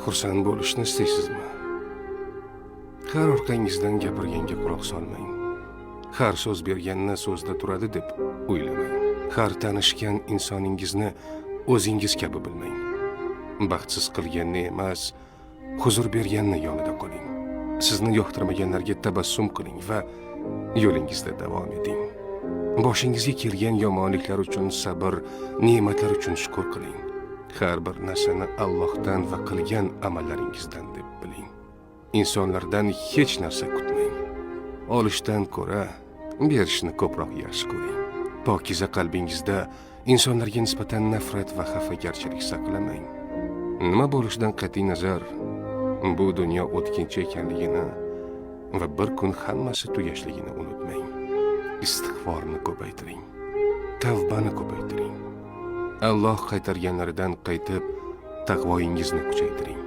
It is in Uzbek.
Xursand bo'lishni istaysizmi? Har orqangizdan gapirganga quloq solmang. Har so'z berganni so'zda turadi deb o'ylamang. Har tanishgan insoningizni o'zingiz kabi bilmang. Baxtsiz qilganni emas, huzur berganni yonida qoling. Sizni yoqtirmaganlarga tabassum qiling va yo'lingizda davom eting. Boshingizga kelgan yomonliklar uchun sabr, ne'matlar uchun shukr qiling. Har bir narsani Allohdan va qilgan amallaringizdan deb biling. Insonlardan hech narsa kutmang. Olishdan ko'ra berishni ko'proq yaxshi ko'ring. Pokiza qalbingizda insonlarga nisbatan nafrat va xafagarchilik saqlamang. Nima bo'lishidan qat'iy nazar, bu dunyo o'tkinchi ekanligini va bir kun hammasi tugashligini unutmang. Istig'forni ko'paytiring. Tavbani ko'paytiring. Alloh qaytarganlaridan qaytib, taqvoyingizni kuchaytiring.